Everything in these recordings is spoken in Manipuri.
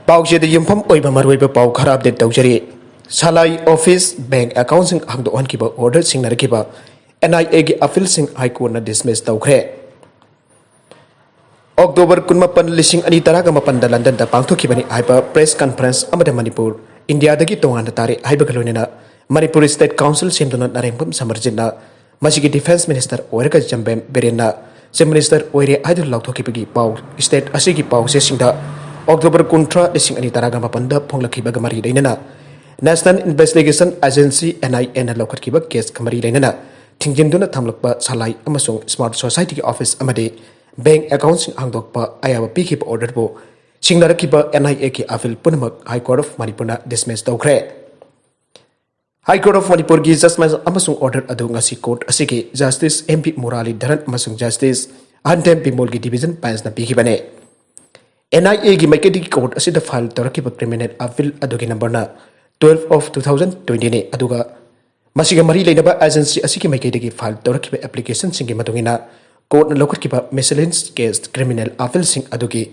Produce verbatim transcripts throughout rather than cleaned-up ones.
ꯄꯥꯎꯆꯦꯗ ꯌꯨꯝꯐꯝ ꯑꯣꯏꯕ ꯃꯔꯨꯑꯣꯏꯕ ꯄꯥꯎ ꯈꯔ ꯑꯞꯗꯦꯠ ꯇꯧꯖꯔꯤ꯫ ꯁꯂꯥꯏ ꯑꯣꯐꯤꯁ ꯕꯦꯡꯛ ꯑꯦꯀꯥꯎꯟꯁꯤꯡ ꯍꯥꯡꯗꯣꯛꯍꯟꯈꯤꯕ ꯑꯣꯔꯗꯔ ꯁꯤꯡꯅꯔꯛꯈꯤꯕ NIAꯒꯤ ꯑꯄꯤꯜꯁꯤꯡ ꯍꯥꯏ ꯀꯣꯔꯠꯅ ꯗꯤꯁꯃꯤꯁ ꯇꯧꯈ꯭ꯔꯦ꯫ ꯑꯣꯛꯇꯣꯕꯔ ꯀꯨꯟꯃꯥꯄꯟ, ꯂꯤꯁꯤꯡ ꯑꯅꯤ ꯇꯔꯥꯒ ꯃꯥꯄꯟꯗ ꯂꯟꯗꯟꯗ ꯄꯥꯡꯊꯣꯛꯈꯤꯕꯅꯤ ꯍꯥꯏꯕ ꯄ꯭ꯔꯦꯁ ꯀꯟꯐꯔꯦꯟꯁ ꯑꯃꯗ ꯃꯅꯤꯄꯨꯔ ꯏꯟꯗꯤꯌꯥꯗꯒꯤ ꯇꯣꯉꯥꯟꯅ ꯇꯥꯔꯦ ꯍꯥꯏꯕꯒ ꯂꯣꯏꯅꯅ ꯃꯅꯤꯄꯨꯔ ꯁ꯭ꯇꯦꯠ ꯀꯥꯎꯟꯁꯤꯜ ꯁꯦꯝꯗꯨꯅ ꯅꯔꯦꯡꯕꯝ ꯁꯃꯔꯖꯤꯠꯅ ꯃꯁꯤꯒꯤ ꯗꯤꯐꯦꯟꯁ ꯃꯤꯅꯤꯁꯇꯔ ꯑꯣꯏꯔꯒ ꯆꯝꯕꯦꯝ ꯕꯤꯔꯦꯟꯅ ꯆꯤꯐ ꯃꯤꯅꯤꯁꯇꯔ ꯑꯣꯏꯔꯦ ꯍꯥꯏꯗꯨꯅ ꯂꯥꯎꯊꯣꯛꯈꯤꯕꯒꯤ ꯄꯥꯎ ꯁ꯭ꯇꯦꯠ ꯑꯁꯤꯒꯤ ꯄꯥꯎꯆꯦꯁꯤꯡꯗ ꯑꯣꯛꯇꯣꯕꯔ ꯀꯨꯟꯊ꯭ꯔꯥ, ꯂꯤꯁꯤꯡ ꯑꯅꯤ ꯇꯔꯥꯒ ꯃꯥꯄꯟꯗ ꯐꯣꯡꯂꯛꯈꯤꯕꯒ ꯃꯔꯤ ꯂꯩꯅꯅ National Investigation Agency, NIAꯅ ꯂꯧꯈꯠꯈꯤꯕ ꯀꯦꯁꯀ ꯃꯔꯤ ꯂꯩꯅꯅ ꯊꯤꯡꯖꯤꯟꯗꯨꯅ ꯊꯝꯂꯛꯄ ꯁꯂꯥꯏ ꯑꯃꯁꯨꯡ ꯁ꯭ꯃꯥꯔꯠ ꯁꯣꯁꯥꯏꯇꯤꯒꯤ ꯑꯣꯐꯤꯁ ꯑꯃꯗꯤ ꯕꯦꯡꯛ ꯑꯦꯀꯥꯎꯟꯁꯤꯡ ꯍꯥꯡꯗꯣꯛꯄ ꯑꯌꯥꯕ ꯄꯤꯈꯤꯕ ꯑꯣꯔꯗꯔꯕꯨ ꯁꯤꯡꯅꯔꯛꯈꯤꯕ NIAꯒꯤ ꯑꯄꯤꯜ ꯄꯨꯝꯅꯃꯛ ꯍꯥꯏ ꯀꯣꯔꯠ ꯑꯣꯐ ꯃꯅꯤꯄꯨꯔꯅ ꯗꯤꯁꯃꯤꯁ ꯇꯧꯈ꯭ꯔꯦ꯫ ꯍꯥꯏ ꯀꯣꯔꯠ ꯑꯣꯐ ꯃꯅꯤꯄꯨꯔꯒꯤ ꯖꯖꯃꯦꯟ ꯑꯃꯁꯨꯡ ꯑꯣꯔꯗꯔ ꯑꯗꯨ ꯉꯁꯤ ꯀꯣꯔꯠ ꯑꯁꯤꯒꯤ ꯖꯁꯇꯤꯁ M P ꯃꯨꯔꯥꯂꯤꯙꯔꯟ ꯑꯃꯁꯨꯡ ꯖꯁꯇꯤꯁ ꯑꯍꯟꯊꯦꯝ ꯕꯤꯃꯣꯜꯒꯤ ꯗꯤꯚꯤꯖꯟ ꯕꯦꯟꯆꯅ ꯄꯤꯈꯤꯕꯅꯤ꯫ NIAꯒꯤ ꯃꯥꯏꯀꯩꯗꯒꯤ ꯀꯣꯔꯠ ꯑꯁꯤꯗ ꯐꯥꯏꯜ ꯇꯧꯔꯛꯈꯤꯕ ꯀ꯭ꯔꯤꯃꯤꯅꯦꯜ ꯑꯄꯤꯜ ꯑꯗꯨꯒꯤ ꯅꯝꯕꯔꯅ twelve of two thousand twentyꯅꯤ, ꯑꯗꯨꯒ ꯃꯁꯤꯒ ꯃꯔꯤ ꯂꯩꯅꯕ ꯑꯦꯖꯦꯟꯁꯤ ꯑꯁꯤꯒꯤ ꯃꯥꯏꯀꯩꯗꯒꯤ ꯐꯥꯏꯜ ꯇꯧꯔꯛꯈꯤꯕ ꯑꯦꯄ꯭ꯂꯤꯀꯦꯁꯟꯁꯤꯡꯒꯤ ꯃꯇꯨꯡ ꯏꯟꯅ ꯀꯣꯔꯠꯅ ꯂꯧꯈꯠꯈꯤꯕ ꯃꯤꯁꯦꯂꯤꯟꯁ ꯀꯦꯁ ꯀ꯭ꯔꯤꯃꯤꯅꯦꯜ ꯑꯄꯤꯜꯁꯤꯡ ꯑꯗꯨꯒꯤ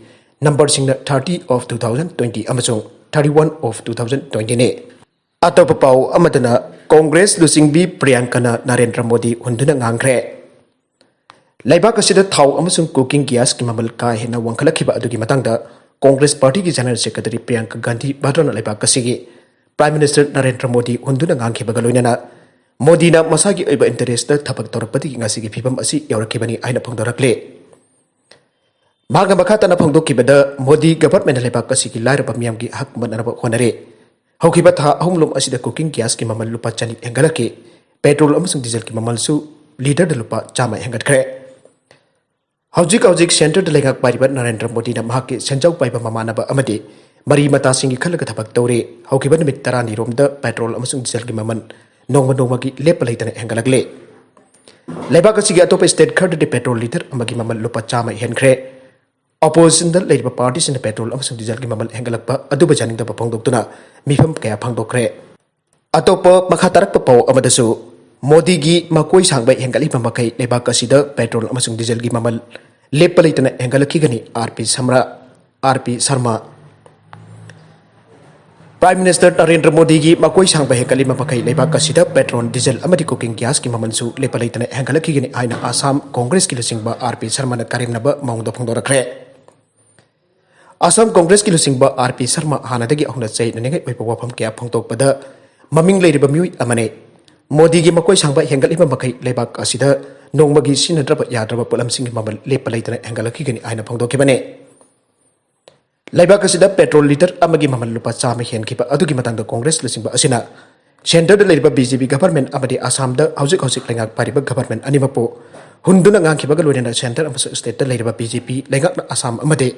ꯅꯝꯕꯔꯁꯤꯡꯅ thirty of two thousand twenty ꯑꯃꯁꯨꯡ thirty one of two thousand twentyꯅꯤ꯫ ꯑꯇꯣꯞꯄ ꯄꯥꯎ ꯑꯃꯗꯅ ꯀꯣꯡꯒ꯭ꯔꯦꯁ ꯂꯨꯆꯤꯡꯕꯤ ꯄ꯭ꯔꯤꯌꯥꯡꯀꯥꯅ ꯅꯔꯦꯟꯗ꯭ꯔ ꯃꯣꯗꯤ ꯍꯨꯟꯗꯨꯅ ꯉꯥꯡꯈ꯭ꯔꯦ꯫ ꯂꯩꯕꯥꯛ ꯑꯁꯤꯗ ꯊꯥꯎ ꯑꯃꯁꯨꯡ cooking gasꯀꯤ ꯃꯃꯜ ꯀꯥ ꯍꯦꯟꯅ ꯋꯥꯡꯈꯠꯂꯛꯈꯤꯕ ꯑꯗꯨꯒꯤ ꯃꯇꯥꯡꯗ ꯀꯣꯡꯒ꯭ꯔꯦꯁ ꯄꯥꯔꯇꯤꯒꯤ ꯖꯦꯅꯔꯦꯜ ꯁꯦꯀ꯭ꯔꯦꯇꯔꯤ ꯄ꯭ꯔꯤꯌꯥꯡꯀꯥ ꯒꯥꯟꯙꯤ ꯚꯗ꯭ꯔꯥꯅ ꯂꯩꯕꯥꯛ ꯑꯁꯤꯒꯤ ꯄ꯭ꯔꯥꯏꯝ ꯃꯤꯅꯤꯁꯇꯔ ꯅꯔꯦꯟꯗ꯭ꯔ ꯃꯣꯗꯤ ꯍꯨꯟꯗꯨꯅ ꯉꯥꯡꯈꯤꯕꯒ ꯂꯣꯏꯅꯅ ꯃꯣꯗꯤꯅ ꯃꯁꯥꯒꯤ ꯑꯣꯏꯕ ꯏꯟꯇꯔꯦꯁꯇ ꯊꯕꯛ ꯇꯧꯔꯛꯄꯗꯒꯤ ꯉꯁꯤꯒꯤ ꯐꯤꯕꯝ ꯑꯁꯤ ꯌꯧꯔꯛꯈꯤꯕꯅꯤ ꯍꯥꯏꯅ ꯐꯣꯡꯗꯣꯔꯛꯂꯤ꯫ ꯃꯍꯥꯛꯅ ꯃꯈꯥ ꯇꯥꯅ ꯐꯣꯡꯗꯣꯛꯈꯤꯕꯗ, ꯃꯣꯗꯤ ꯒꯚꯔꯟꯃꯦꯟꯠꯅ ꯂꯩꯕꯥꯛ ꯑꯁꯤꯒꯤ ꯂꯥꯏꯔꯕ ꯃꯤꯌꯥꯝꯒꯤ ꯍꯛ ꯃꯠꯅꯅꯕ ꯍꯣꯠꯅꯔꯦ꯫ ꯍꯧꯈꯤꯕ ꯊꯥ ꯑꯍꯨꯝ ꯂꯣꯝ ꯑꯁꯤꯗ cooking gasꯀꯤ ꯃꯃꯜ ꯂꯨꯄꯥ ꯆꯅꯤ ꯍꯦꯟꯒꯠꯂꯛꯈꯤ꯫ ꯄꯦꯇ꯭ꯔꯣꯜ ꯑꯃꯁꯨꯡ ꯗꯤꯖꯜꯒꯤ ꯃꯃꯜꯁꯨ ꯂꯤꯇꯔꯗ ꯂꯨꯄꯥ ꯆꯥꯝꯃ ꯍꯦꯟꯒꯠꯈ꯭ꯔꯦ꯫ ꯍꯧꯖꯤꯛ ꯍꯧꯖꯤꯛ ꯁꯦꯟꯇꯔꯗ ꯂꯩꯉꯥꯛ ꯄꯥꯏꯔꯤꯕ ꯅꯔꯦꯟꯗ꯭ꯔ ꯃꯣꯗꯤꯅ ꯃꯍꯥꯛꯀꯤ ꯁꯦꯟꯖꯥꯎ ꯄꯥꯏꯕ ꯃꯃꯥꯟꯅꯕ ꯑꯃꯗꯤ ꯃꯔꯤ ꯃꯇꯥꯁꯤꯡꯒꯤ ꯈꯜꯂꯒ ꯊꯕꯛ ꯇꯧꯔꯤ꯫ ꯍꯧꯈꯤꯕ ꯅꯨꯃꯤꯠ ꯇꯔꯥꯅꯤ ꯔꯣꯝꯗ ꯄꯦꯇ꯭ꯔꯣꯜ ꯑꯃꯁꯨꯡ ꯗꯤꯖꯜꯒꯤ ꯃꯃꯜ ꯅꯣꯡꯃ ꯅꯣꯡꯃꯒꯤ ꯂꯦꯞꯄ ꯂꯩꯇꯅ ꯍꯦꯟꯒꯠꯂꯛꯂꯤ꯫ ꯂꯩꯕꯥꯛ ꯑꯁꯤꯒꯤ ꯑꯇꯣꯞꯄ ꯁ꯭ꯇꯦꯠ ꯈꯔꯗꯗꯤ ꯄꯦꯇ꯭ꯔꯣꯜ ꯂꯤꯇꯔ ꯑꯃꯒꯤ ꯃꯃꯜ ꯂꯨꯄꯥ ꯆꯥꯝꯃ ꯍꯦꯟꯈ꯭ꯔꯦ꯫ ꯑꯣꯄꯣꯖꯤꯁꯟꯗ ꯂꯩꯔꯤꯕ ꯄꯥꯔꯇꯤꯁꯤꯡꯅ ꯄꯦꯇ꯭ꯔꯣꯜ ꯑꯃꯁꯨꯡ ꯗꯤꯖꯜꯒꯤ ꯃꯃꯜ ꯍꯦꯟꯒꯠꯂꯛꯄ ꯑꯗꯨꯕꯨ ꯌꯥꯅꯤꯡꯗꯕ ꯐꯣꯡꯗꯣꯛꯇꯨꯅ ꯃꯤꯐꯝ ꯀꯌꯥ ꯐꯣꯡꯗꯣꯛꯈ꯭ꯔꯦ꯫ ꯑꯇꯣꯞꯄ ꯃꯈꯥ ꯇꯥꯔꯛꯄ ꯄꯥꯎ ꯑꯃꯗꯁꯨ, ꯃꯣꯗꯤꯒꯤ ꯃꯀꯣꯏ ꯁꯥꯡꯕ ꯍꯦꯟꯒꯠꯂꯤꯕ ꯃꯈꯩ ꯂꯩꯕꯥꯛ ꯑꯁꯤꯗ ꯄꯦꯇ꯭ꯔꯣꯜ ꯑꯃꯁꯨꯡ ꯗꯤꯖꯜꯒꯤ ꯃꯃꯜ ꯂꯦꯞꯄ ꯂꯩꯇꯅ ꯍꯦꯟꯒꯠꯂꯛꯈꯤꯒꯅꯤ꯫ R P ꯁꯝꯔꯥ, R P Sharma. Prime Minister Narendra ꯃꯣꯗꯤꯒꯤ ꯃꯀꯣꯏ ꯁꯥꯡꯕ ꯍꯦꯟꯒꯠꯂꯤꯕ ꯃꯈꯩ ꯂꯩꯕꯥꯛ ꯑꯁꯤꯗ ꯄꯦꯇ꯭ꯔꯣꯜ, ꯗꯤꯖꯜ ꯑꯃꯗꯤ ꯀꯨꯀꯤꯡ ꯒ꯭ꯌꯥꯁꯀꯤ ꯃꯃꯜꯁꯨ ꯂꯦꯞꯄ ꯂꯩꯇꯅ ꯍꯦꯟꯒꯠꯂꯛꯈꯤꯒꯅꯤ ꯍꯥꯏꯅ ꯑꯁꯥꯝ ꯀꯣꯡꯒ꯭ꯔꯦꯁꯀꯤ ꯂꯨꯆꯤꯡꯕ ꯑꯥꯔ ꯄꯤ ꯁꯔꯃꯅ ꯀꯔꯦꯝꯅꯕ ꯃꯑꯣꯡꯗ ꯐꯣꯡꯗꯣꯔꯛꯈ꯭ꯔꯦ꯫ ꯑꯁꯥꯝ ꯀꯣꯡꯒ꯭ꯔꯦꯁꯀꯤ ꯂꯨꯆꯤꯡꯕ ꯑꯥꯔ ꯄꯤ ꯁꯔꯃ ꯍꯥꯟꯅꯗꯒꯤ ꯍꯧꯅ ꯆꯌꯦꯠꯅꯅꯤꯡꯉꯥꯏ ꯑꯣꯏꯕ ꯋꯥꯐꯝ ꯀꯌꯥ ꯐꯣꯡꯗꯣꯛꯄꯗ ꯃꯃꯤꯡ ꯂꯩꯔꯤꯕ ꯃꯤꯑꯣꯏ ꯑꯃꯅꯤ꯫ ꯃꯣꯗꯤꯒꯤ ꯃꯀꯣꯏ ꯁꯥꯡꯕ ꯍꯦꯟꯒꯠꯂꯤꯕ ꯃꯈꯩ ꯂꯩꯕꯥꯛ ꯑꯁꯤꯗ ꯅꯣꯡꯃꯒꯤ ꯁꯤꯖꯤꯟꯅꯗ꯭ꯔꯕ ꯌꯥꯗ꯭ꯔꯕ ꯄꯣꯠꯂꯝꯁꯤꯡꯒꯤ ꯃꯃꯜ ꯂꯦꯞꯄ ꯂꯩꯇꯅ ꯍꯦꯟꯒꯠꯂꯛꯈꯤꯒꯅꯤ ꯍꯥꯏꯅ ꯐꯣꯡꯗꯣꯛꯈꯤꯕꯅꯤ꯫ ꯂꯩꯕꯥꯛ ꯑꯁꯤꯗ ꯄꯦꯇ꯭ꯔꯣꯜ ꯂꯤꯇꯔ ꯑꯃꯒꯤ ꯃꯃꯜ ꯂꯨꯄꯥ ꯆꯥꯝꯃ ꯍꯦꯟꯈꯤꯕ ꯑꯗꯨꯒꯤ ꯃꯇꯥꯡꯗ ꯀꯣꯡꯒ꯭ꯔꯦꯁ ꯂꯨꯆꯤꯡꯕ ꯑꯁꯤꯅ ꯁꯦꯟꯇꯔꯗ ꯂꯩꯔꯤꯕ ꯕꯤ ꯖꯦ ꯄꯤ ꯒꯚꯔꯟꯃꯦꯟꯠ ꯑꯃꯗꯤ ꯑꯁꯥꯝꯗ ꯍꯧꯖꯤꯛ ꯍꯧꯖꯤꯛ ꯂꯩꯉꯥꯛ ꯄꯥꯏꯔꯤꯕ ꯒꯚꯔꯟꯃꯦꯟꯠ ꯑꯅꯤꯃꯛꯄꯨ ꯍꯨꯟꯗꯨꯅ ꯉꯥꯡꯈꯤꯕꯒ ꯂꯣꯏꯅꯅ ꯁꯦꯟꯇꯔ ꯑꯃꯁꯨꯡ ꯁ꯭ꯇꯦꯠꯇ ꯂꯩꯔꯤꯕ ꯕꯤ ꯖꯦ ꯄꯤ ꯂꯩꯉꯥꯛꯅ ꯑꯁꯥꯝ ꯑꯃꯗꯤ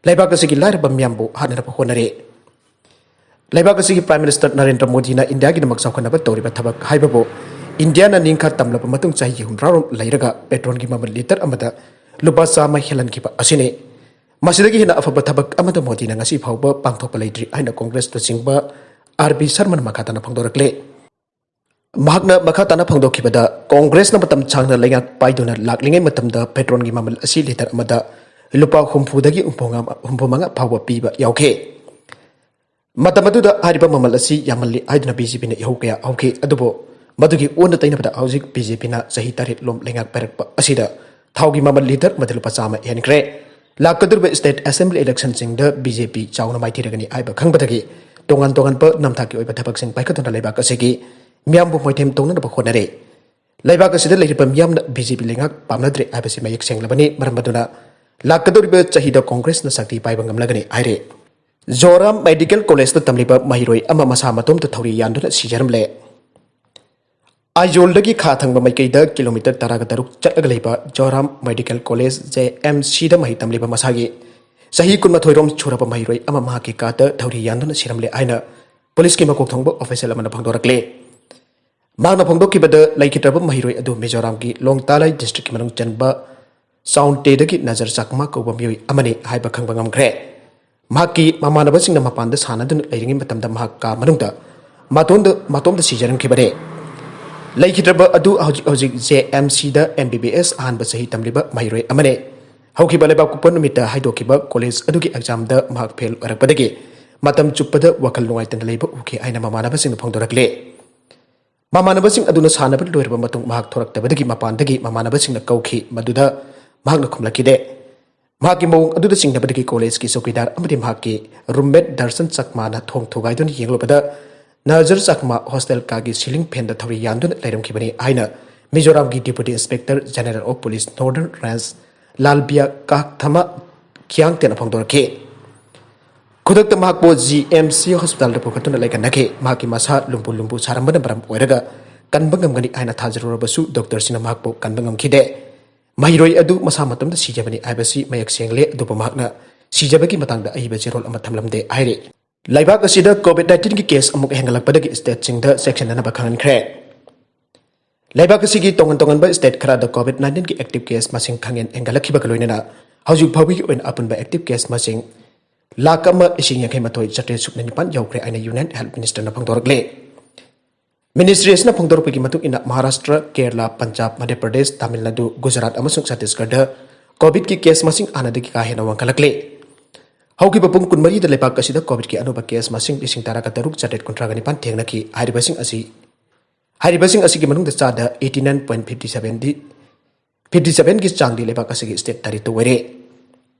ꯂꯩꯕꯥꯛ ꯑꯁꯤꯒꯤ ꯂꯥꯏꯔꯕ ꯃꯤꯌꯥꯝꯕꯨ ꯍꯥꯠꯅꯅꯕ ꯍꯣꯠꯅꯔꯤ꯫ ꯂꯩꯕꯥꯛ ꯑꯁꯤꯒꯤ ꯄ꯭ꯔꯥꯏꯝ ꯃꯤꯅꯤꯁꯇꯔ ꯅꯔꯦꯟꯗ꯭ꯔ ꯃꯣꯗꯤꯅ ꯏꯟꯗꯤꯌꯥꯒꯤꯗꯃꯛ ꯆꯥꯎꯈꯠꯅꯕ ꯇꯧꯔꯤꯕ ꯊꯕꯛ ꯍꯥꯏꯕꯕꯨ ꯏꯟꯗꯤꯌꯥꯅ ꯅꯤꯡꯈꯥ ꯇꯝꯂꯕ ꯃꯇꯨꯡ ꯆꯍꯤ ꯍꯨꯝꯗ꯭ꯔꯥꯔꯣꯝ ꯂꯩꯔꯒ ꯄꯦꯇ꯭ꯔꯣꯜꯒꯤ ꯃꯃꯜ ꯂꯤꯇꯔ ꯑꯃꯗ ꯂꯨꯄꯥ ꯆꯥꯝꯃ ꯍꯦꯜꯍꯟꯈꯤꯕ ꯑꯁꯤꯅꯤ꯫ ꯃꯁꯤꯗꯒꯤ ꯍꯦꯟꯅ ꯑꯐꯕ ꯊꯕꯛ ꯑꯃꯠꯇ ꯃꯣꯗꯤꯅ ꯉꯁꯤ ꯐꯥꯎꯕ ꯄꯥꯡꯊꯣꯛꯄ ꯂꯩꯇ꯭ꯔꯤ ꯍꯥꯏꯅ ꯀꯣꯡꯒ꯭ꯔꯦꯁ ꯂꯨꯆꯤꯡꯕ ꯑꯥꯔ ꯕꯤ ꯁꯔꯃꯅ ꯃꯈꯥ ꯇꯥꯅ ꯐꯣꯡꯗꯣꯔꯛꯂꯤ꯫ ꯃꯍꯥꯛꯅ ꯃꯈꯥ ꯇꯥꯅ ꯐꯣꯡꯗꯣꯛꯈꯤꯕꯗ, ꯀꯣꯡꯒ꯭ꯔꯦꯁꯅ ꯃꯇꯝ ꯁꯥꯡꯅ ꯂꯩꯉꯥꯛ ꯄꯥꯏꯗꯨꯅ ꯂꯥꯛꯂꯤꯉꯩ ꯃꯇꯝꯗ ꯄꯦꯇ꯭ꯔꯣꯜꯒꯤ ꯃꯃꯜ ꯑꯁꯤ ꯂꯤꯇꯔ ꯑꯃꯗ ꯂꯨꯄꯥ ꯍꯨꯝꯐꯨꯗꯒꯤ ꯍꯨꯝꯐꯨꯃꯉꯥ ꯐꯥꯎꯕ ꯄꯤꯕ ꯌꯥꯎꯈꯤ꯫ ꯃꯇꯝ ꯑꯗꯨꯗ ꯍꯥꯏꯔꯤꯕ ꯃꯃꯜ ꯑꯁꯤ ꯌꯥꯝꯃꯜꯂꯤ ꯍꯥꯏꯗꯨꯅ ꯕꯤ ꯖꯦ ꯄꯤꯅ ꯏꯍꯧ ꯀꯌꯥ ꯍꯧꯈꯤ꯫ ꯑꯗꯨꯕꯨ ꯃꯗꯨꯒꯤ ꯑꯣꯟꯅ ꯇꯩꯅꯕꯗ ꯍꯧꯖꯤꯛ ꯕꯤ ꯖꯦ ꯄꯤꯅ ꯆꯍꯤ ꯇꯔꯦꯠ ꯂꯣꯝ ꯂꯩꯉꯥꯛ ꯄꯥꯏꯔꯛꯄ ꯑꯁꯤꯗ ꯊꯥꯎꯒꯤ ꯃꯃꯜ ꯂꯤꯇꯔ ꯑꯃꯗ ꯂꯨꯄꯥ ꯆꯥꯝꯃ ꯍꯦꯟꯈ꯭ꯔꯦ꯫ ꯂꯥꯛꯀꯗꯧꯔꯤꯕ ꯁ꯭ꯇꯦꯠ ꯑꯦꯁꯦꯝꯕ꯭ꯂꯤ ꯏꯂꯦꯛꯁꯟꯁꯤꯡꯗ ꯕꯤ ꯖꯦ ꯄꯤ ꯆꯥꯎꯅ ꯃꯥꯏꯊꯤꯔꯒꯅꯤ ꯍꯥꯏꯕ ꯈꯪꯕꯗꯒꯤ ꯇꯣꯉꯥꯟ ꯇꯣꯉꯥꯟꯕ ꯅꯝꯊꯥꯛꯀꯤ ꯑꯣꯏꯕ ꯊꯕꯛꯁꯤꯡ ꯄꯥꯏꯈꯠꯇꯨꯅ ꯂꯩꯕꯥꯛ ꯑꯁꯤꯒꯤ ꯃꯤꯌꯥꯝꯕꯨ ꯃꯣꯏꯊꯦꯝ ꯇꯧꯅꯅꯕ ꯍꯣꯠꯅꯔꯦ꯫ ꯂꯩꯕꯥꯛ ꯑꯁꯤꯗ ꯂꯩꯔꯤꯕ ꯃꯤꯌꯥꯝꯅ ꯕꯤ ꯖꯦ ꯄꯤ ꯂꯩꯉꯥꯛ ꯄꯥꯝꯅꯗ꯭ꯔꯦ ꯍꯥꯏꯕꯁꯤ ꯃꯌꯦꯛ ꯁꯦꯡꯂꯕꯅꯤ꯫ ꯃꯔꯝ ꯑꯗꯨꯅ ꯂꯥꯛꯀꯗꯧꯔꯤꯕ ꯆꯍꯤꯗ ꯀꯣꯡꯒ꯭ꯔꯦꯁꯅ ꯁꯛꯇꯤ ꯄꯥꯏꯕ ꯉꯝꯂꯒꯅꯤ ꯍꯥꯏꯔꯦ꯫ ꯖꯣꯔꯥꯝ ꯃꯦꯗꯤꯀꯦꯜ ꯀꯣꯂꯦꯖꯇ ꯇꯝꯂꯤꯕ ꯃꯍꯩꯔꯣꯏ ꯑꯃ ꯃꯁꯥ ꯃꯇꯣꯝꯇ ꯊꯧꯔꯤ ꯌꯥꯟꯗꯨꯅ ꯁꯤꯖꯔꯝꯂꯦ꯫ ꯑꯥꯏꯖꯣꯜꯗꯒꯤ ꯈꯥ ꯊꯪꯕ ꯃꯥꯏꯀꯩꯗ ꯀꯤꯂꯣꯃꯤꯇꯔ ꯇꯔꯥꯒ ꯇꯔꯨꯛ ꯆꯠꯂꯒ ꯂꯩꯕ ꯖꯣꯔꯥꯝ ꯃꯦꯗꯤꯀꯦꯜ ꯀꯣꯂꯦꯖ, ꯖꯦ ꯑꯦꯝ ꯁꯤꯗ ꯃꯍꯩ ꯇꯝꯂꯤꯕ ꯃꯁꯥꯒꯤ ꯆꯍꯤ ꯀꯨꯟꯃꯥꯊꯣꯏ ꯔꯣꯝ ꯁꯨꯔꯕ ꯃꯍꯩꯔꯣꯏ ꯑꯃ ꯃꯍꯥꯛꯀꯤ ꯀꯥꯗ ꯊꯧꯔꯤ ꯌꯥꯟꯗꯨꯅ ꯁꯤꯔꯝꯂꯦ ꯍꯥꯏꯅ ꯄꯨꯂꯤꯁꯀꯤ ꯃꯀꯣꯛ ꯊꯣꯡꯕ ꯑꯣꯐꯤꯁꯤꯌꯦꯜ ꯑꯃꯅ ꯐꯣꯡꯗꯣꯔꯛꯂꯦ꯫ ꯃꯍꯥꯛꯅ ꯐꯣꯡꯗꯣꯛꯈꯤꯕꯗ, ꯂꯩꯈꯤꯗ꯭ꯔꯕ ꯃꯍꯩꯔꯣꯏ ꯑꯗꯨ ꯃꯤꯖꯣꯔꯥꯝꯒꯤ ꯂꯣꯡꯇꯥꯂꯥꯏ ꯗꯤꯁꯇ꯭ꯔꯤꯛꯀꯤ ꯃꯅꯨꯡ ꯆꯟꯕ ꯆꯥꯎꯟꯇꯦꯗꯒꯤ ꯅꯖꯔ ꯆꯥꯛꯃꯥ ꯀꯧꯕ ꯃꯤꯑꯣꯏ ꯑꯃꯅꯤ ꯍꯥꯏꯕ ꯈꯪꯕ ꯉꯝꯈ꯭ꯔꯦ꯫ ꯃꯍꯥꯛꯀꯤ ꯃꯃꯥꯟꯅꯕꯁꯤꯡꯅ ꯃꯄꯥꯟꯗ ꯁꯥꯟꯅꯗꯨꯅ ꯂꯩꯔꯤꯉꯩ ꯃꯇꯝꯗ ꯃꯍꯥꯛ ꯀꯥ ꯃꯅꯨꯡꯗ ꯃꯇꯣꯝꯗ, ꯃꯇꯣꯝꯗ ꯁꯤꯖꯔꯝꯈꯤꯕꯅꯦ꯫ ꯂꯩꯈꯤꯗ꯭ꯔꯕ ꯑꯗꯨ ꯍꯧꯖꯤꯛ ꯍꯧꯖꯤꯛ ꯖꯦ ꯑꯦꯝ ꯁꯤꯗ ꯑꯦꯝ ꯕꯤ ꯕꯤ ꯑꯦꯁ ꯑꯍꯥꯟꯕ ꯆꯍꯤ ꯇꯝꯂꯤꯕ ꯃꯍꯩꯔꯣꯏ ꯑꯃꯅꯤ꯫ ꯍꯧꯈꯤꯕ ꯂꯩꯕꯥꯛꯄꯣꯛꯄ ꯅꯨꯃꯤꯠꯇ ꯍꯥꯏꯗꯣꯛꯈꯤꯕ ꯀꯣꯂꯦꯖ ꯑꯗꯨꯒꯤ ꯑꯦꯛꯖꯥꯝꯗ ꯃꯍꯥꯛ ꯐꯦꯜ ꯑꯣꯏꯔꯛꯄꯗꯒꯤ ꯃꯇꯝ ꯆꯨꯞꯄꯗ ꯋꯥꯈꯜ ꯅꯨꯡꯉꯥꯏꯇꯅ ꯂꯩꯕ ꯎꯈꯤ ꯍꯥꯏꯅ ꯃꯃꯥꯟꯅꯕꯁꯤꯡꯅ ꯐꯣꯡꯗꯣꯔꯛꯂꯦ꯫ ꯃꯃꯥꯟꯅꯕꯁꯤꯡ ꯑꯗꯨꯅ ꯁꯥꯟꯅꯕ ꯂꯣꯏꯔꯕ ꯃꯇꯨꯡ ꯃꯍꯥꯛ ꯊꯣꯔꯛꯇꯕꯗꯒꯤ ꯃꯄꯥꯟꯗꯒꯤ ꯃꯃꯥꯟꯅꯕꯁꯤꯡꯅ ꯀꯧꯈꯤ, ꯃꯗꯨꯗ ꯃꯍꯥꯛꯅ ꯈꯨꯝꯂꯛꯈꯤꯗꯦ꯫ ꯃꯍꯥꯛꯀꯤ ꯃꯑꯣꯡ ꯑꯗꯨꯗ ꯆꯤꯡꯅꯕꯗꯒꯤ ꯀꯣꯂꯦꯖꯀꯤ ꯆꯧꯀꯤꯗꯥꯔ ꯑꯃꯗꯤ ꯃꯍꯥꯛꯀꯤ ꯔꯨꯝꯃꯦꯠ ꯗꯔꯁꯟ ꯆꯛꯃꯥꯅ ꯊꯣꯡ ꯊꯨꯒꯥꯏꯗꯨꯅ ꯌꯦꯡꯂꯨꯕꯗ, ꯅꯖꯔ ꯆꯛꯃꯥ ꯍꯣꯁꯇꯦꯜ ꯀꯥꯒꯤ ꯁꯤꯂꯤꯡ ꯐꯦꯟꯗ ꯊꯧꯔꯤ ꯌꯥꯟꯗꯨꯅ ꯂꯩꯔꯝꯈꯤꯕꯅꯤ ꯍꯥꯏꯅ ꯃꯤꯖꯣꯔꯥꯝꯒꯤ Deputy Inspector General of Police Northern Range ꯂꯥꯜꯕꯤꯌꯥ ꯀꯥꯛꯊꯃ ꯈꯤꯌꯥꯡꯇꯦꯅ ꯐꯣꯡꯗꯣꯔꯛꯈꯤ꯫ ꯈꯨꯗꯛꯇ ꯃꯍꯥꯛꯄꯨ ꯖꯤ ꯑꯦꯝ ꯁꯤ ꯍꯣꯁꯄꯤꯇꯥꯜꯗ ꯄꯨꯈꯠꯇꯨꯅ ꯂꯩꯀꯟꯅꯈꯤ꯫ ꯃꯍꯥꯛꯀꯤ ꯃꯁꯥ ꯂꯨꯝꯕꯨ ꯂꯨꯝꯕꯨ ꯁꯥꯔꯝꯕꯅ ꯃꯔꯝ ꯑꯣꯏꯔꯒ ꯀꯟꯕ ꯉꯝꯒꯅꯤ ꯍꯥꯏꯅ ꯊꯥꯖꯔꯨꯔꯕꯁꯨ ꯗꯣꯛꯇꯔꯁꯤꯡꯅ ꯃꯍꯥꯛꯄꯨ ꯀꯟꯕ ꯉꯝꯈꯤꯗꯦ꯫ ꯃꯍꯩꯔꯣꯏ ꯑꯗꯨ ꯃꯁꯥ ꯃꯇꯣꯝꯇ ꯁꯤꯖꯕꯅꯤ ꯍꯥꯏꯕꯁꯤ ꯃꯌꯦꯛ ꯁꯦꯡꯂꯦ, ꯑꯗꯨꯕꯨ ꯃꯍꯥꯛꯅ ꯁꯤꯖꯕꯒꯤ ꯃꯇꯥꯡꯗ ꯑꯏꯕ ꯆꯦꯔꯣꯜ ꯑꯃ ꯊꯝꯂꯝꯗꯦ ꯍꯥꯏꯔꯤ꯫ ꯂꯩꯕꯥꯛ ꯑꯁꯤꯗ COVID nineteenꯒꯤ ꯀꯦꯁ ꯑꯃꯨꯛ ꯍꯦꯟꯒꯠꯂꯛꯄꯗꯒꯤ ꯁ꯭ꯇꯦꯠꯁꯤꯡꯗ ꯆꯦꯛꯁꯤꯟꯅꯅꯕ ꯈꯪꯍꯟꯈ꯭ꯔꯦ꯫ ꯂꯩꯕꯥꯛ ꯑꯁꯤꯒꯤ ꯇꯣꯉꯥꯟ ꯇꯣꯉꯥꯟꯕ ꯁ꯭ꯇꯦꯠ ꯈꯔꯗ COVID nineteenꯒꯤ ꯑꯦꯛꯇꯤꯚ ꯀꯦꯁ ꯃꯁꯤꯡ ꯈꯪꯍꯦꯟ ꯍꯦꯟꯒꯠꯂꯛꯈꯤꯕꯒ ꯂꯣꯏꯅꯅ ꯍꯧꯖꯤꯛ ꯐꯥꯎꯕꯒꯤ ꯑꯣꯏꯅ ꯑꯄꯨꯟꯕ ꯑꯦꯛꯇꯤꯚ ꯀꯦꯁ ꯃꯁꯤꯡ ꯂꯥꯈ ꯑꯃ ꯂꯤꯁꯤꯡ ꯌꯥꯡꯈꯩ ꯃꯥꯊꯣꯏ ꯆꯥꯇ꯭ꯔꯦꯠ ꯁꯨꯞꯅ ꯅꯤꯄꯥꯟ ꯌꯧꯈ꯭ꯔꯦ ꯍꯥꯏꯅ ꯌꯨꯅꯤꯌꯟ ꯍꯦꯜꯊ ꯃꯤꯅꯤꯁꯇꯔꯅ ꯐꯣꯡꯗꯣꯔꯛꯂꯦ꯫ ꯃꯤꯅꯤꯁꯇ꯭ꯔꯤ ꯑꯁꯤꯅ ꯐꯣꯡꯗꯣꯔꯛꯄꯒꯤ ꯃꯇꯨꯡ ꯏꯟꯅ, ꯃꯍꯥꯔꯥꯁꯇ꯭ꯔ, ꯀꯦꯔꯂꯥ, ꯄꯟꯖꯥꯕ, ꯃꯙ꯭ꯌ ꯄ꯭ꯔꯗꯦꯁ, ꯇꯥꯃꯤꯜ ꯅꯥꯗꯨ, ꯒꯨꯖꯔꯥꯠ ꯑꯃꯁꯨꯡ ꯆꯇꯤꯁꯒꯔꯗ ꯀꯣꯚꯤꯗꯀꯤ ꯀꯦꯁ ꯃꯁꯤꯡ ꯍꯥꯟꯅꯗꯒꯤ ꯀꯥ ꯍꯦꯟꯅ ꯋꯥꯡꯈꯠꯂꯛꯂꯦ꯫ ꯍꯧꯈꯤꯕ ꯄꯨꯡ ꯀꯨꯟꯃꯔꯤꯗ ꯂꯩꯕꯥꯛ ꯑꯁꯤꯗ ꯀꯣꯚꯤꯗꯀꯤ ꯑꯅꯧꯕ ꯀꯦꯁ ꯃꯁꯤꯡ ꯂꯤꯁꯤꯡ ꯇꯔꯥꯒ ꯇꯔꯨꯛ ꯆꯥꯇ꯭ꯔꯦꯠ ꯀꯨꯟꯊ꯭ꯔꯥꯒ ꯅꯤꯄꯥꯟ ꯊꯦꯡꯅꯈꯤ꯫ ꯍꯥꯏꯔꯤꯕꯁꯤꯡ ꯑꯁꯤ, ꯍꯥꯏꯔꯤꯕꯁꯤꯡ ꯑꯁꯤꯒꯤ ꯃꯅꯨꯡꯗ ꯆꯥꯗ eighty nine point fifty sevenꯗꯤ, fifty sevenꯒꯤ ꯆꯥꯡꯗꯤ ꯂꯩꯕꯥꯛ ꯑꯁꯤꯒꯤ ꯁ꯭ꯇꯦꯠ ꯇꯔꯦꯠꯇ ꯑꯣꯏꯔꯦ꯫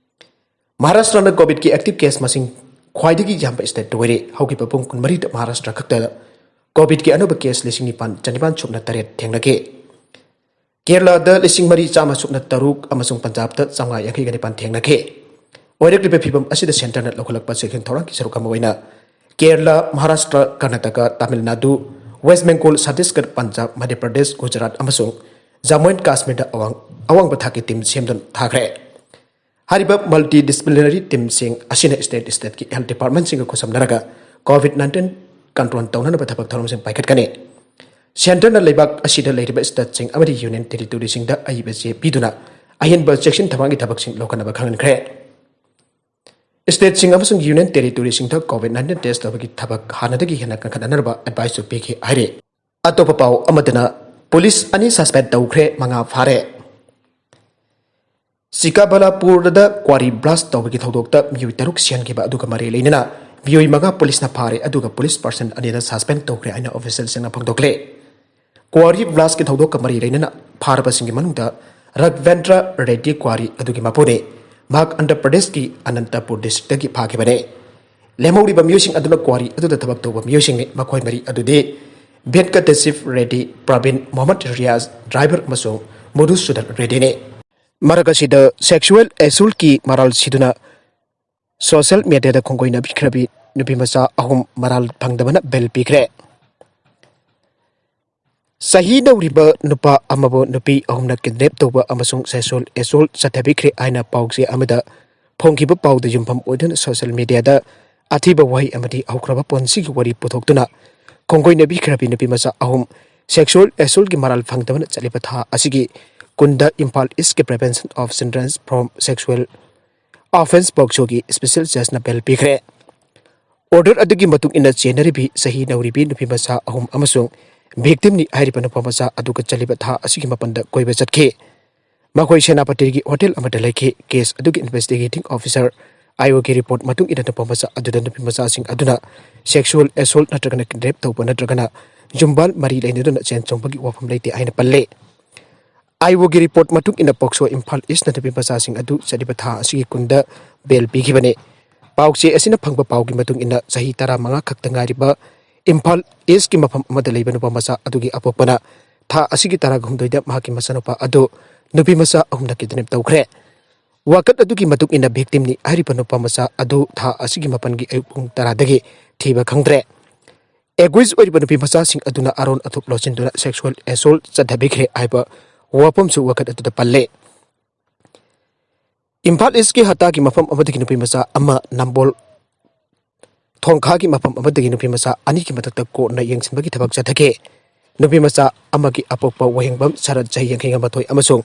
ꯃꯍꯥꯔꯥꯁꯇ꯭ꯔꯅ ꯀꯣꯚꯤꯗꯀꯤ ꯑꯦꯛꯇꯤꯚ ꯀꯦꯁ ꯃꯁꯤꯡ ꯈ꯭ꯋꯥꯏꯗꯒꯤ ꯌꯥꯝꯕ ꯁ꯭ꯇꯦꯠ ꯑꯣꯏꯔꯦ꯫ ꯍꯧꯈꯤꯕ ꯄꯨꯡ ꯀꯨꯟꯃꯔꯤꯗ ꯃꯍꯥꯔꯥꯁꯇ꯭ꯔ ꯈꯛꯇꯗ ꯀꯣꯚꯤꯗꯀꯤ ꯑꯅꯧꯕ ꯀꯦꯁ ꯂꯤꯁꯤꯡ ꯅꯤꯄꯥꯟ ꯆꯅꯤꯄꯥꯟ ꯁꯨꯞꯅ ꯇꯔꯦꯠ ꯊꯦꯡꯅꯈꯤ꯫ ꯀꯦꯔꯂꯥꯗ ꯂꯤꯁꯤꯡ ꯃꯔꯤ ꯆꯥꯝꯃ ꯁꯨꯞꯅ ꯇꯔꯨꯛ ꯑꯃꯁꯨꯡ ꯄꯟꯖꯥꯕꯇ ꯆꯥꯝꯃꯉꯥ ꯌꯥꯡꯈꯩꯒ ꯅꯤꯄꯥꯟ ꯊꯦꯡꯅꯈꯤ꯫ ꯑꯣꯏꯔꯛꯂꯤꯕ ꯐꯤꯕꯝ ꯑꯁꯤꯗ ꯁꯦꯟꯇꯔꯅ ꯂꯧꯈꯠꯂꯛꯄ ꯆꯦꯛꯁꯤꯟ ꯊꯧꯔꯥꯡꯒꯤ ꯁꯔꯨꯛ ꯑꯃ ꯑꯣꯏꯅ ꯀꯦꯔꯂꯥ, ꯃꯍꯥꯔꯥꯁꯇ꯭ꯔ, ꯀꯔꯅꯥꯇꯀꯥ, ꯇꯥꯃꯤꯜ ꯅꯥꯗꯨ, ꯋꯦꯁ ꯕꯦꯡꯒꯣꯜ, ꯆꯇꯤꯁꯒꯔ, ꯄꯟꯖꯥꯕ, ꯃꯙ꯭ꯌ ꯄ꯭ꯔꯗꯦꯁ, ꯒꯨꯖꯔꯥꯠ ꯑꯃꯁꯨꯡ ꯖꯝꯃꯨ ꯑꯦꯟ ꯀꯥꯁꯃꯤꯔꯗ ꯑꯋꯥꯡ-, ꯑꯋꯥꯡꯕ ꯊꯥꯛꯀꯤ ꯇꯤꯝ ꯁꯦꯝꯗꯨꯅ ꯊꯥꯈ꯭ꯔꯦ꯫ ꯍꯥꯏꯔꯤꯕ multidisciplinary teamꯁꯤꯡ ꯑꯁꯤꯅ ꯁ꯭ꯇꯦꯠ ꯁ꯭ꯇꯦꯠꯀꯤ ꯍꯦꯜꯊ ꯗꯤꯄꯥꯔꯠꯃꯦꯟꯁꯤꯡꯒ ꯈꯨꯠꯁꯝꯅꯔꯒ COVID nineteen control ꯇꯧꯅꯅꯕ ꯊꯕꯛ ꯊꯧꯔꯝꯁꯤꯡ ꯄꯥꯏꯈꯠꯀꯅꯤ꯫ ꯁꯦꯟꯇꯔꯅ ꯂꯩꯕꯥꯛ ꯑꯁꯤꯗ ꯂꯩꯔꯤꯕ ꯁ꯭ꯇꯦꯠꯁꯤꯡ ꯑꯃꯗꯤ ꯌꯨꯅꯤꯌꯟ ꯇꯦꯔꯤꯇꯣꯔꯤꯁꯤꯡꯗ ꯑꯏꯕ ꯆꯦ ꯄꯤꯗꯨꯅ ꯑꯍꯦꯟꯕ ꯆꯦꯛꯁꯤꯟ ꯊꯧꯔꯥꯡꯒꯤ ꯊꯕꯛꯁꯤꯡ ꯂꯧꯈꯠꯅꯕ ꯈꯪꯍꯟꯈ꯭ꯔꯦ꯫ ꯁ꯭ꯇꯦꯠꯁꯤꯡ ꯑꯃꯁꯨꯡ ꯌꯨꯅꯤꯌꯟ ꯇꯦꯔꯤꯇꯣꯔꯤꯁꯤꯡꯗ COVID nineteen test ꯇꯧꯕꯒꯤ ꯊꯕꯛ ꯍꯥꯟꯅꯗꯒꯤ ꯍꯦꯟꯅ ꯀꯟꯈꯠꯅꯅꯕ ꯑꯦꯗꯚꯥꯏꯁꯁꯨ ꯄꯤꯈꯤ ꯍꯥꯏꯔꯤ꯫ ꯑꯇꯣꯞꯄ ꯄꯥꯎ ꯑꯃꯗꯅ, ꯄꯨꯂꯤꯁ ꯑꯅꯤ ꯁꯁꯄꯦꯟ ꯇꯧꯈ꯭ꯔꯦ, ꯃꯉꯥ ꯐꯥꯔꯦ꯫ ꯆꯤꯀꯥꯕꯂꯥꯄꯨꯔꯗ ꯀ꯭ꯋꯥꯔꯤ ꯕ꯭ꯂꯥꯁ ꯇꯧꯕꯒꯤ ꯊꯧꯗꯣꯛꯇ ꯃꯤꯑꯣꯏ ꯇꯔꯨꯛ ꯁꯤꯍꯟꯈꯤꯕ ꯑꯗꯨꯒ ꯃꯔꯤ ꯂꯩꯅꯅ ꯃꯤꯑꯣꯏ ꯃꯉꯥ ꯄꯨꯂꯤꯁꯅ ꯐꯥꯔꯦ, ꯑꯗꯨꯒ ꯄꯨꯂꯤꯁ ꯄꯥꯔꯁꯟ ꯑꯅꯤꯗ ꯁꯁꯄꯦꯟ ꯇꯧꯈ꯭ꯔꯦ ꯍꯥꯏꯅ ꯑꯣꯐꯤꯁꯤꯌꯦꯜꯁꯤꯡꯅ ꯐꯣꯡꯗꯣꯛꯂꯦ꯫ ꯀ꯭ꯋꯥꯔꯤ ꯕ꯭ꯂꯥꯁꯀꯤ ꯊꯧꯗꯣꯛꯀ ꯃꯔꯤ ꯂꯩꯅꯅ ꯐꯥꯔꯕꯁꯤꯡꯒꯤ ꯃꯅꯨꯡꯗ ꯔꯘꯕꯦꯟꯗ꯭ꯔ ꯔꯦꯗ꯭ꯗꯤ ꯀ꯭ꯋꯥꯔꯤ ꯑꯗꯨꯒꯤ ꯃꯄꯨꯅꯤ꯫ ꯃꯍꯥꯛ ꯑꯟꯙ꯭ꯔ ꯄ꯭ꯔꯗꯦꯁꯀꯤ ꯑꯅꯟꯇꯄꯨꯔ ꯗꯤꯁꯇ꯭ꯔꯤꯛꯇꯒꯤ ꯐꯥꯈꯤꯕꯅꯤ꯫ ꯂꯦꯝꯍꯧꯔꯤꯕ ꯃꯤꯑꯣꯏꯁꯤꯡ ꯑꯗꯨꯅ ꯀ꯭ꯋꯥꯔꯤ ꯑꯗꯨꯗ ꯊꯕꯛ ꯇꯧꯕ ꯃꯤꯑꯣꯏꯁꯤꯡꯅꯤ꯫ ꯃꯈꯣꯏ ꯃꯔꯤ ꯑꯗꯨꯗꯤ ꯚꯦꯟꯀꯇꯦꯁꯤꯞ ꯔꯦꯗ꯭ꯗꯤ, ꯄ꯭ꯔꯕꯤꯟ, ꯃꯣꯍꯝꯃꯗ ꯔꯤꯌꯥꯖ, ꯗ꯭ꯔꯥꯏꯚꯔ ꯑꯃꯁꯨꯡ ꯃꯙꯨꯁꯨꯗꯟ ꯔꯦꯗ꯭ꯗꯤꯅꯤ꯫ ꯃꯔꯛ ꯑꯁꯤꯗ ꯁꯦꯛꯁꯨꯑꯦꯜ ꯑꯦꯁꯣꯜꯠꯀꯤ ꯃꯔꯥꯜ ꯁꯤꯗꯨꯅ ꯁꯣꯁꯤꯌꯦꯜ ꯃꯤꯗꯤꯌꯥꯗ ꯈꯣꯡꯒꯣꯏꯅꯕꯤꯈ꯭ꯔꯕꯤ ꯅꯨꯄꯤꯃꯆꯥ ꯑꯍꯨꯝ ꯃꯔꯥꯜ ꯐꯪꯗꯕꯅ ꯕꯦꯜ ꯄꯤꯈ꯭ꯔꯦ꯫ ꯆꯍꯤ ꯅꯧꯔꯤꯕ ꯅꯨꯄꯥ ꯑꯃꯕꯨ ꯅꯨꯄꯤ ꯑꯍꯨꯝꯅ ꯀꯤꯗꯅꯦꯞ ꯇꯧꯕ ꯑꯃꯁꯨꯡ ꯁꯦꯛꯁꯨꯑꯦꯜ ꯑꯦꯁꯣꯜꯠ ꯆꯠꯊꯕꯤꯈ꯭ꯔꯦ ꯍꯥꯏꯅ ꯄꯥꯎꯆꯦ ꯑꯃꯗ ꯐꯣꯡꯈꯤꯕ ꯄꯥꯎꯗ ꯌꯨꯝꯐꯝ ꯑꯣꯏꯗꯨꯅ ꯁꯣꯁꯤꯌꯦꯜ ꯃꯤꯗꯤꯌꯥꯗ ꯑꯊꯤꯕ ꯋꯥꯍꯩ ꯑꯃꯗꯤ ꯍꯧꯈ꯭ꯔꯕ ꯄꯨꯟꯁꯤꯒꯤ ꯋꯥꯔꯤ ꯄꯨꯊꯣꯛꯇꯨꯅ ꯈꯣꯡꯒꯣꯏꯅꯕꯤꯈ꯭ꯔꯕꯤ ꯅꯨꯄꯤꯃꯆꯥ ꯑꯍꯨꯝ ꯁꯦꯛꯁꯨꯑꯦꯜ ꯑꯦꯁꯣꯜꯠꯀꯤ ꯃꯔꯥꯜ ꯐꯪꯗꯕꯅ ꯆꯠꯂꯤꯕ ꯊꯥ ꯑꯁꯤꯒꯤ ꯀꯨꯟꯗ ꯏꯝꯐꯥꯜ ꯏꯁ꯭ꯠꯀꯤ Prevention of Children from Sexual Offence ꯄꯣꯛꯁꯣꯒꯤ ꯏꯁꯄꯤꯁꯦꯜ ꯖꯖꯅ ꯕꯦꯜ ꯄꯤꯈ꯭ꯔꯦ꯫ ꯑꯣꯔꯗꯔ ꯑꯗꯨꯒꯤ ꯃꯇꯨꯡ ꯏꯟꯅ ꯆꯦꯟꯅꯔꯤꯕꯤ ꯆꯍꯤ ꯅꯧꯔꯤꯕꯤ ꯅꯨꯄꯤꯃꯆꯥ ꯑꯍꯨꯝ ꯑꯃꯁꯨꯡ ꯚꯤꯛꯇꯤꯝꯅꯤ ꯍꯥꯏꯔꯤꯕ ꯅꯨꯄꯥꯃꯆꯥ ꯑꯗꯨꯒ ꯆꯠꯂꯤꯕ ꯊꯥ ꯑꯁꯤꯒꯤ ꯃꯥꯄꯟꯗ ꯀꯣꯏꯕ ꯆꯠꯈꯤ꯫ ꯃꯈꯣꯏ ꯁꯦꯅꯥꯄꯇꯤꯒꯤ ꯍꯣꯇꯦꯜ ꯑꯃꯗ ꯂꯩꯈꯤ꯫ ꯀꯦꯁ ꯑꯗꯨꯒꯤ ꯏꯟꯚꯦꯁꯇꯤꯒꯦꯇꯤꯡ ꯑꯣꯐꯤꯁꯔ, ꯑꯥꯏ ꯑꯣꯒꯤ ꯔꯤꯄꯣꯔꯠ ꯃꯇꯨꯡ ꯏꯟꯅ ꯅꯨꯄꯥꯃꯆꯥ ꯑꯗꯨꯗ ꯅꯨꯄꯤꯃꯆꯥꯁꯤꯡ ꯑꯗꯨꯅ ꯁꯦꯛꯁꯨꯑꯦꯜ ꯑꯦꯁꯣꯜꯠ ꯅꯠꯇ꯭ꯔꯒꯅ ꯀꯤꯗꯅꯦꯞ ꯇꯧꯕ ꯅꯠꯇ꯭ꯔꯒꯅ ꯖꯨꯝꯕꯥꯜ ꯃꯔꯤ ꯂꯩꯅꯗꯨꯅ ꯆꯦꯟ ꯆꯣꯡꯕꯒꯤ ꯋꯥꯐꯝ ꯂꯩꯇꯦ ꯍꯥꯏꯅ ꯄꯜꯂꯤ꯫ ꯑꯥꯏ ꯑꯣꯒꯤ ꯔꯤꯄꯣꯔꯠ ꯃꯇꯨꯡ ꯏꯟꯅ ꯄꯣꯛꯁꯣ ꯏꯝꯐꯥꯜ ꯏꯁ꯭ꯠꯅ ꯅꯨꯄꯤꯃꯆꯥꯁꯤꯡ ꯑꯗꯨ ꯆꯠꯂꯤꯕ ꯊꯥ ꯑꯁꯤꯒꯤ ꯀꯨꯟꯗ ꯕꯦꯜ ꯄꯤꯈꯤꯕꯅꯤ꯫ ꯄꯥꯎꯆꯦ ꯑꯁꯤꯅ ꯐꯪꯕ ꯄꯥꯎꯒꯤ ꯃꯇꯨꯡ ꯏꯟꯅ ꯆꯍꯤ ꯇꯔꯥꯃꯉꯥ ꯈꯛꯇ ꯉꯥꯏꯔꯤꯕ ꯏꯝꯐꯥꯜ ꯏꯁ꯭ꯠꯀꯤ ꯃꯐꯝ ꯑꯃꯗ ꯂꯩꯕ ꯅꯨꯄꯥꯃꯆꯥ ꯑꯗꯨꯒꯤ ꯑꯄꯣꯛꯄꯅ ꯊꯥ ꯑꯁꯤꯒꯤ ꯇꯔꯥꯍꯨꯝꯗꯣꯏꯗ ꯃꯍꯥꯛꯀꯤ ꯃꯆꯥꯅꯨꯄꯥ ꯑꯗꯨ ꯅꯨꯄꯤꯃꯆꯥ ꯑꯍꯨꯝꯅ ꯀꯤꯗꯅꯦꯞ ꯇꯧꯈ꯭ꯔꯦ꯫ ꯋꯥꯀꯠ ꯑꯗꯨꯒꯤ ꯃꯇꯨꯡ ꯏꯟꯅ ꯚꯤꯛꯇꯤꯝꯅꯤ ꯍꯥꯏꯔꯤꯕ ꯅꯨꯄꯥꯃꯆꯥ ꯑꯗꯨ ꯊꯥ ꯑꯁꯤꯒꯤ ꯃꯥꯄꯟꯒꯤ ꯑꯌꯨꯛ ꯄꯨꯡ ꯇꯔꯥꯗꯒꯤ ꯊꯤꯕ ꯈꯪꯗ꯭ꯔꯦ꯫ ꯑꯦꯒ꯭ꯌꯨꯁ ꯑꯣꯏꯔꯤꯕ ꯅꯨꯄꯤꯃꯆꯥꯁꯤꯡ ꯑꯗꯨꯅ ꯑꯔꯣꯟ ꯑꯊꯨꯞ ꯂꯣꯠꯁꯤꯟꯗꯨꯅ ꯁꯦꯛꯁꯨꯑꯦꯜ ꯑꯦꯁꯣꯜꯠ ꯆꯠꯊꯕꯤꯈ꯭ꯔꯦ ꯍꯥꯏꯕ ꯋꯥꯐꯝꯁꯨ ꯋꯥꯀꯠ ꯑꯗꯨꯗ ꯄꯜꯂꯦ꯫ ꯏꯝꯐꯥꯜ ꯏꯁ꯭ꯠꯀꯤ ꯍꯠꯇꯥꯒꯤ ꯃꯐꯝ ꯑꯃꯗꯒꯤ ꯅꯨꯄꯤꯃꯆꯥ ꯑꯃ ꯅꯝꯕꯣꯜ ꯊꯣꯡꯈꯥꯒꯤ ꯃꯐꯝ ꯑꯃꯗꯒꯤ ꯅꯨꯄꯤꯃꯆꯥ ꯑꯅꯤꯒꯤ ꯃꯊꯛꯇ ꯀꯣꯔꯠꯅ ꯌꯦꯡꯁꯤꯟꯕꯒꯤ ꯊꯕꯛ ꯆꯠꯊꯈꯤ꯫ ꯅꯨꯄꯤꯃꯆꯥ ꯑꯃꯒꯤ ꯑꯄꯣꯛꯄ ꯋꯥꯍꯦꯡꯕꯝ ꯁꯔꯠ ꯆꯍꯤ ꯌꯥꯡꯈꯩ ꯃꯥꯊꯣꯏ ꯑꯃꯁꯨꯡ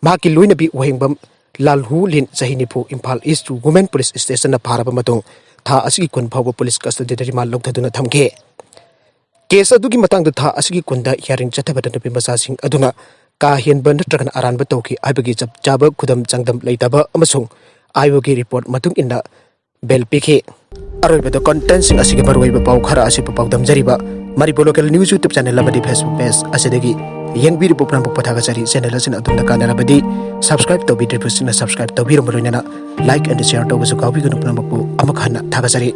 ꯃꯍꯥꯛꯀꯤ ꯂꯣꯏꯅꯕꯤ ꯋꯥꯍꯦꯡꯕꯝ ꯂꯥꯜꯍꯨ ꯂꯤꯟ ꯆꯍꯤ ꯅꯤꯐꯨ ꯏꯝꯐꯥꯜ ꯏꯁ꯭ꯠ ꯋꯨꯃꯦꯟ ꯄꯨꯂꯤꯁ ꯁ꯭ꯇꯦꯁꯟꯅ ꯐꯥꯔꯕ ꯃꯇꯨꯡ ꯊꯥ ꯑꯁꯤꯒꯤ ꯀꯨꯟ ꯐꯥꯎꯕ ꯄꯨꯂꯤꯁ ꯀꯁꯇꯗꯤꯗ ꯔꯤꯃꯥꯟ ꯂꯧꯊꯗꯨꯅ ꯊꯝꯈꯤ꯫ ꯀꯦꯁ ꯑꯗꯨꯒꯤ ꯃꯇꯥꯡꯗ ꯊꯥ ꯑꯁꯤꯒꯤ ꯀꯨꯟꯗ ꯍꯤꯌꯥꯔꯤꯡ ꯆꯠꯊꯕꯗ ꯅꯨꯄꯤꯃꯆꯥꯁꯤꯡ ꯑꯗꯨꯅ ꯀꯥ ꯍꯦꯟꯕ ꯅꯠꯇ꯭ꯔꯒꯅ ꯑꯔꯥꯟꯕ ꯇꯧꯈꯤ ꯍꯥꯏꯕꯒꯤ ꯆꯞ ꯆꯥꯕ ꯈꯨꯗꯝ ꯆꯥꯡꯗꯝ ꯂꯩꯇꯕ ꯑꯃꯁꯨꯡ ꯑꯥꯏ ꯑꯣꯒꯤ ꯔꯤꯄꯣꯔꯠ ꯃꯇꯨꯡ ꯏꯟꯅ ꯕꯦꯜ ꯄꯤꯈꯤ꯫ ꯑꯔꯣꯏꯕꯗ contentꯁꯤꯡ ꯑꯁꯤꯒꯤ ꯃꯔꯨꯑꯣꯏꯕ ꯄꯥꯎ ꯈꯔ ꯑꯁꯤꯕꯨ ꯄꯥꯎꯗꯝꯖꯔꯤꯕ Manipur Local News YouTube channel ꯑꯃꯗꯤ Facebook page ꯑꯁꯤꯗꯒꯤ ꯌꯦꯡꯕꯤꯔꯤꯕ ꯄꯨꯝꯅꯃꯛꯄꯨ ꯊꯥꯒꯠꯆꯔꯤ꯫ Channel ꯑꯁꯤꯅ ꯑꯗꯣꯝꯗ ꯀꯥꯟꯅꯔꯕꯗꯤ subscribe ꯇꯧꯕꯤꯗ꯭ꯔꯤꯕꯁꯤꯡꯅ subscribe ꯇꯧꯕꯤꯔꯝꯕ ꯂꯣꯏꯅꯅ like and share ꯇꯧꯕꯁꯨ ꯀꯥꯎꯕꯤꯒꯅꯨ꯫ ꯄꯨꯝꯅꯃꯛꯄꯨ ꯑꯃꯨꯛ ꯍꯟꯅ ꯊꯥꯒꯠꯆꯔꯤ꯫